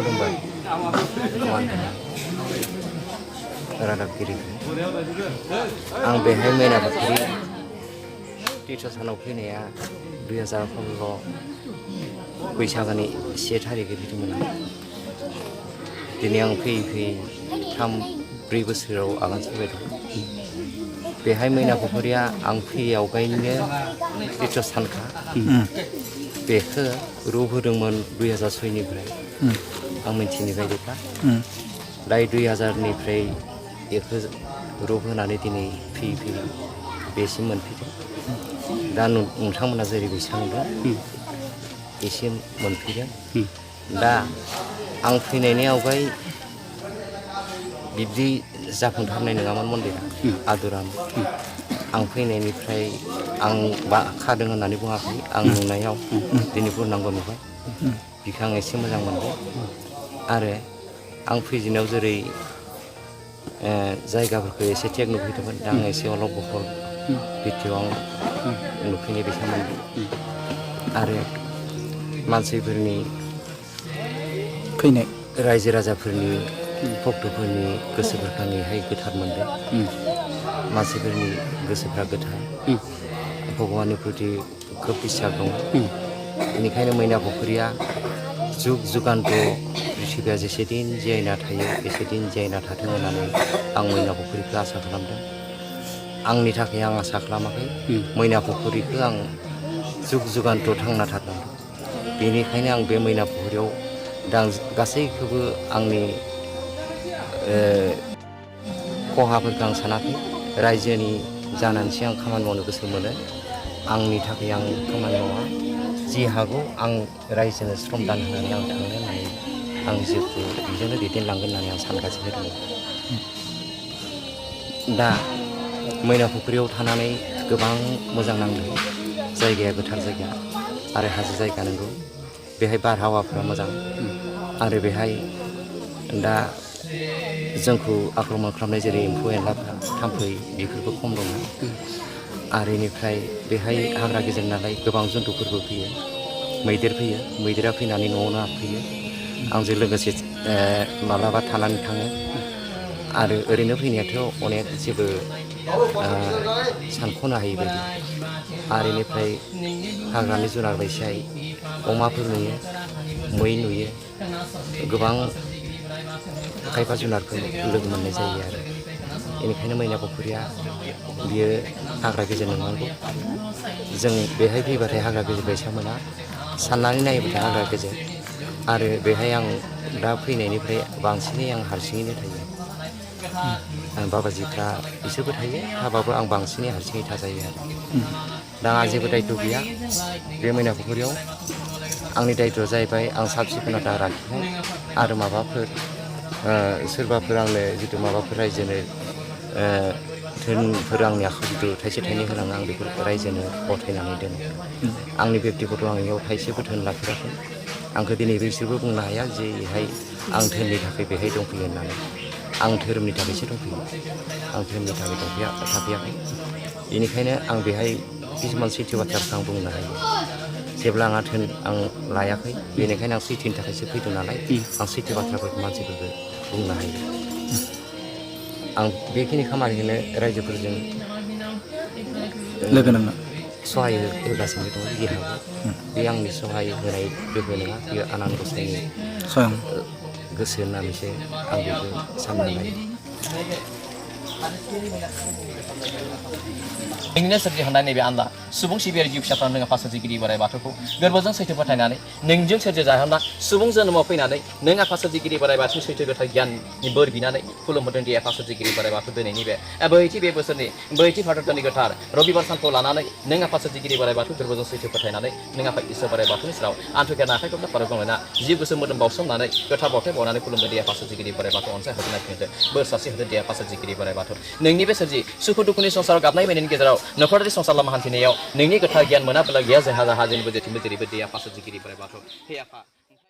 खुलुमबाय रादाबगिरि आं बेहाय मैना फुख्रि तीर्थ सानाव फैनाया 2016 बैसागोनि 1 थारिखै फैदोंमोन आं दिनै आं फैयै 3-4 बोसोराव आगान सुरबाय दं बेहाय मैना फुख्रिया आं फैयै आवगायनो तीर्थ सानखा बेखौ रुबोदोंमोन 2006 निफ्राय आं मिथिनाय बायदिब्ला दायो 2000 निफ्राय बेखौ रुबोनानै दिनै फैयै बेसिम मोनफैदों दा नोंथांमोना जेरै बैसांदों बेसिम मोनफैदों दा आं फैनायनि आवगाय बिब्दि जाफुंथारनाय नङामोन मन्दिरा आदुरामोन आं फैनायनिफ्राय आं खादों होननानै बुङाखै आं नुनायाव दिनै बुंनांगौ नुबाय बिखौ आं एसे मोजां मोनबाय आरो आं फैजेननायाव जेरै जायगाफोरखौ एसे टेक नुफैदोंमोन दा आं एसे अलप बखर बिटिआव आं नुफैनाय बायसा मोनदों आरो मानसिफोरनि फैनाय रायजो राजाफोरनि भक्तफोरनि गोसोफोरखौ आंनिहाय गोथार मोनदों मानसिफोरनि गोसोफ्रा गोथार भगबाननि प्रति खोब बिसार दं बेनिखायनो मैना फुख्रिया जुग जुगान्त पृथिबिया जेसे दिन जिरायना थायो एसे दिन जिरायना थाथों होननानै आं मैना फुख्रिखौ आसा खालामदों आंनि थाखाय आं आसा खालामाखै मैना फुख्रिखौ आं जुग जुगान्त थांना थागोन बेनिखायनो आं बे मैना फुख्रियाव दा आं गासैखौबो आंनि खहाफोरखौ आं सानाखै रायजोनि जानानैसो आं खामानि मावनो गोसो मोनो आंनि थाखाय आं खामानि मावा जि हागौ आं रायजोनो सम दान होनानै आं थांनो होननानै आं जिउखौ बेजोंनो दैदेनलांगोन होननानै आं सानगासिनो दङ दा मैना फुख्रियाव थानानै गोबां मोजां नांदों जायगाया गोथार जायगा आरो हाजो जायगा नंगौ बेहाय बारहावाफ्रा मोजां आरो बेहाय दा जोंखौ आक्रमण खालामनाय जेरै एम्फौ एनलाफ्रा थाम्फै बेफोरबो खम दङ आरो बेनिफ्राय बेहाय हाग्रा गेजेर नालाय गोबां जन्थुफोरबो फैयो मैदेर फैयो मैदेरा फैनानै न'आवनो हाबफैयो आंजों लोगोसे माब्लाबा थानानै थाङो आरो ओरैनो फैनायाथ' अनेक जेबो सानख'नो हायि बायदि आरो बेनिफ्राय हाग्रानि जुनार बायसाय अमाफोर नुयो मै नुयो गोबां खायफा जुनारफोर लोगो मोननाय जायो आरो बेनिखायनो मैना फुख्रिया बियो हाग्रा गेजेर नंनांगौ जों बेहाय फैबाथाय हाग्रा गेजेर बायसा मोना साननानै नायोबाथाय हाग्रा गेजेर आरो बेहाय आं दा फैनायनिफ्राय बांसिनै आं हारसिङैनो थायो बाबाजिफ्रा बिसोरबो थायो थाबाबो आं बांसिनै हारसिङै थाजायो आरो दा आंहा जेबो दायथ' गैया बे मैना फुख्रियाव आंनि दायथ'आ जाहैबाय आं साब सिखोनता लाखिनाय आरो माबाफोर सोरबाफोर आंनो जितु माबाफोर रायजोनो धोनफोर आंनि आखायाव जितु थाइसे थाइनै होलाङो आं बेफोरखौ रायजोनो गथायनानै दोनो आंनि बेक्तिगत आं बेयाव थाइसेबो धोन लाफेराखै आंखौ दिनै बिसोरबो बुंनो हाया जेहाय आं धोननि थाखाय बेहाय दंफैयो होननानै आं धोरोमनि थाखायसो दंफैयो आं धोरोमनि थाखाय थाफैयाखै बेनिखायनो आं बेहाय किसुमान सैथो बाथ्राखौ आं बुंनो हायो जेब्ला आंहा धोन आं लायाखै बेनिखायनो आं सैथोनि थाखायसो फैदों नालाय आं सैथो बाथ्राफोरखौ मानसिफोरखौ बुंनो हायो आं बेखिनि खामानिखौनो रायजोफोरजों लोगो नांना सहाय होगासिनो दं जि हागौ बे आंनि सहाय होनाय गोहो नङा बेयो आनान गसाइनि गोसो होननानैसो आं बेखौ सानना लायो नोंनिनो सोरजिखांनाय नैबे आन्दा सुबुं सिबियारि जिउ फिसाफ्रा नों आफा सोरजिगिरि बोराइ बाथौखौ गोरबोजों सैथो फोथायनानै नोंजों सोरजि जाहोना सुबुं जोनोमाव फैनानै नों आफा सोरजिगिरि बोराइ बाथौनि सैथो गोथार गियाननि बोर बिनानै खुलुमबोदों दि आफा सोरजिगिरि बोराइ बाथौ दिनैनि बे बे बोसोरनि भारतनि गोथार रबिबार सानखौ लानानै नों आफा सोरजिगिरि बोराइ बाथौ गोरबोजों सैथो फोथायनानै नों आफा इसोर बोराइ बाथौनि सेराव आन्थुखेरना आखाइखौनो फारौ गंलायना जिउ गोसो मोदोम बावसोमनानै गोथार बावथाय बावनानै खुलुमदों दि आफा सोरजिगिरि बोराइ बाथौ अनसाय होदों नायफिनदो बोर सारस्रि होदो दि आफा सोरजिगिरि बोराइ बाथौ नोंनि बे सोरजि सुखु दुखुनि संसाराव गाबनाय बायनायनि गेजेराव नखरारि संसार लामा हान्थिनायाव नोंनि गोथार गियान मोनाब्ला गैया जोंहा जेनिबो जेथिंबो जेरैबो दे आफा सोरजिगिरि बोराइ बाथौ हे आफा